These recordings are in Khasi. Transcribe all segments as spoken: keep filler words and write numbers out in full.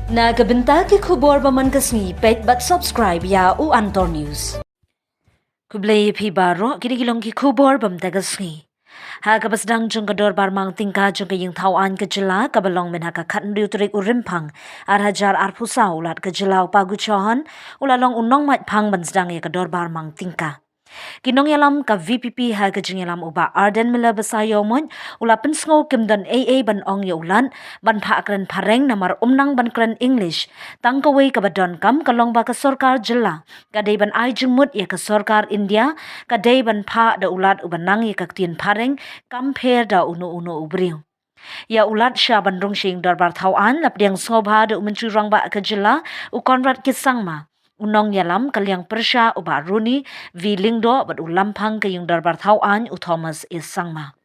Na ka bynta ki khubor ba man ka sngi, peit bad subscribe ïa u Antor News. Khublei phi baroh, kine ki long ki khubor ba mynta ka sngi. Ha kaba sdang jong ka dorbar mang tyngka jong ka ïing thaw aiñ ka jylla kaba long mynha ka khathynriew tarik u Rymphang ar hajar arphew saw, u Lat ka jylla u Pa Guchahon u la long u nongmait phang ban sdang ïa ka dorbar mang tyngka. Ki nongïalam ka V P P ha ka jingïalam u Bah Ardent Miller Basaiawmoit u la pynsngew kim don ei ei ban ong ïa u Lat ban phah kren phareng namar um nang ban kren English. Tang kawei kaba donkam ka long ba ka sorkar jylla ka dei ban ai jingmut ïa ka sorkar India, ka dei ban phah da u Lat uba nang ïa ka ktien phareng kam pher da uno uno u briew. Ïa u Lat sha ban rung sha ïing dorbar thaw aiñ la pdiang sngewbha da u Myntri Rangbah ka jylla u Conrad K Sangma, u nongïalam ka liang pyrshah u Bah Ronnie V Lyngdoh bad u Lamphang ka ïing dorbar thaw aiñ u Thomas A Sangma.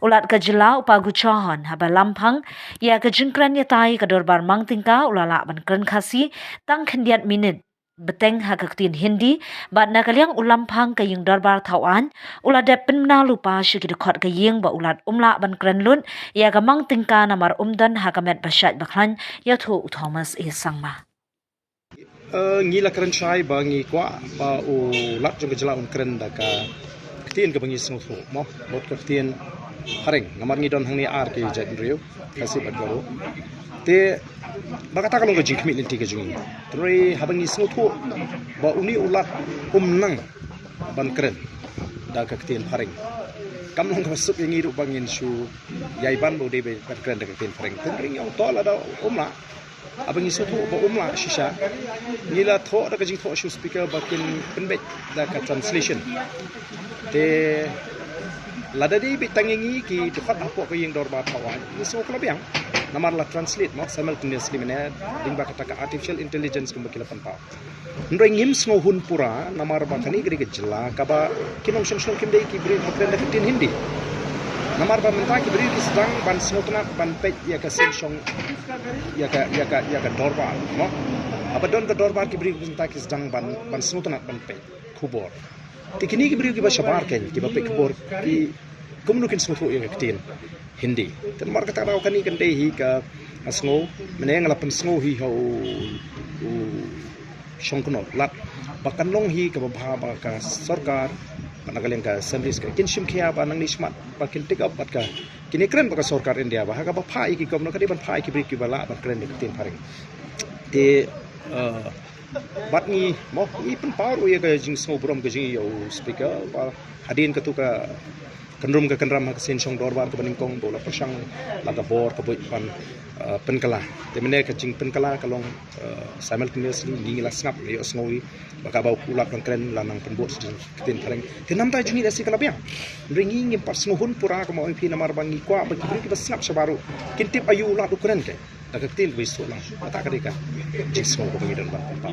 U Lat ka jylla u Pa Guchahon haba lamphang ïa ka jingkren ïatai ka dorbar mang tyngka u la lah ban kren Khasi tang khyndiat minit bteng ha ka ktien Hindi, bad na ka liang u Lamphang ka ïing dorbar thaw aiñ u la dep pynbna lypa sha ki dkhot ka ïing ba u Lat um lah ban kren lut ïa ka mang tyngka namar um don ha ka met ba shait ba khlaiñ, ïathuh u Thomas A Sangma. Eh, ngi la kren shai ba ngi kwah ba u Lat jong ka jylla un kren da ka ktien kaba ngi sngewthuh, mo, bad ka ktien phareng, namar ngi don hangne ar ki jaitbynriew, Khasi bad Garo. Te ba kata ka long ka jingkhmih lynti ka jong ngi. Hynrei haba ngi sngewthuh ba une u Lat um nang ban kren da ka ktien phareng, kam long kaba suk ïa ngi ruh ba ngin shu ïai ban ba u dei ban kren da ka ktien phareng. Hynrei ngi ong to lada um lah, haba ngi sngewthuh ba um lah shisha, ngi la thoh da ka jingthoh sha u speaker ba kin pynbeit da ka translation. Te lada dei beit tang ïa ngi ki dkhot hapoh ka ïing dorbar thaw aiñ, ngi sngew ka la biang. Namar la translate, mo, simultaneously, mane lyngba kata ka artificial intelligence kumba ki la pynpaw. Hynrei ngim sngewhun pura namar ba kane ka dei ka jylla kaba ki nongshong shnong kim dei ki briew ba kren da ka ktien Hindi. Namar ba mynta ki briew ki sdang ban sngewtynnat ban peit ïa ka sien shong, ïa ka, ïa ka, ïa ka dorbar, mo. Haba don ka dorbar ki briew mynta ki sdang ban, ban sngewtynnat ban peit khubor. Te kine ki briew kiba shabar kein, kiba peit khubor, ki kumno kin sngewthuh ïa ka ktien Hindi. Te namar kata ka daw kane kan dei hi ka, nga sngew, mynne nga la pynsngew hi ha u, u Shongknot Lat ba kan long hi kaba bha ba ka sorkar bad na ka liang ka assemblies ka kin shim khia ba nangne shakhmat ba kin take up bad ka kin ïakren bad ka sorkar India ba ha kaba phah ïa ki kumno ka dei ban phah ïa ki briew kiba lah ban kren da ka ktien phareng. Te, eh, bad ngi, mo, ngi pynpaw ruh ïa ka jingsngewburom ka jong ngi ïa u speaker ba hadien katto ka kynrum ka kynram ha ka sien shong dorbar kaba nyngkong ba u la pyrshang la ka bor ka buit ban, eh, pynkylla. Te mynne ka jingpynkylla ka long, eh, simultaneously, ngi, ngi la sngap, ngi ïohsngew hi ba kaba u Lat u la kren la nang pynbud sha ka ktien phareng. Te namar ta jong ngi lehse ka la biang. Hynrei ngi ngim pat sngewhun pura kumba ong ïa phi namar ba ngi kwah ba ki briew kiba sngap shabar ruh kin tip aïu u Lat u kren kein da ka ktien kaba suk lang. Kata ka dei ka jingsngew kaba ngi don ban pynpaw.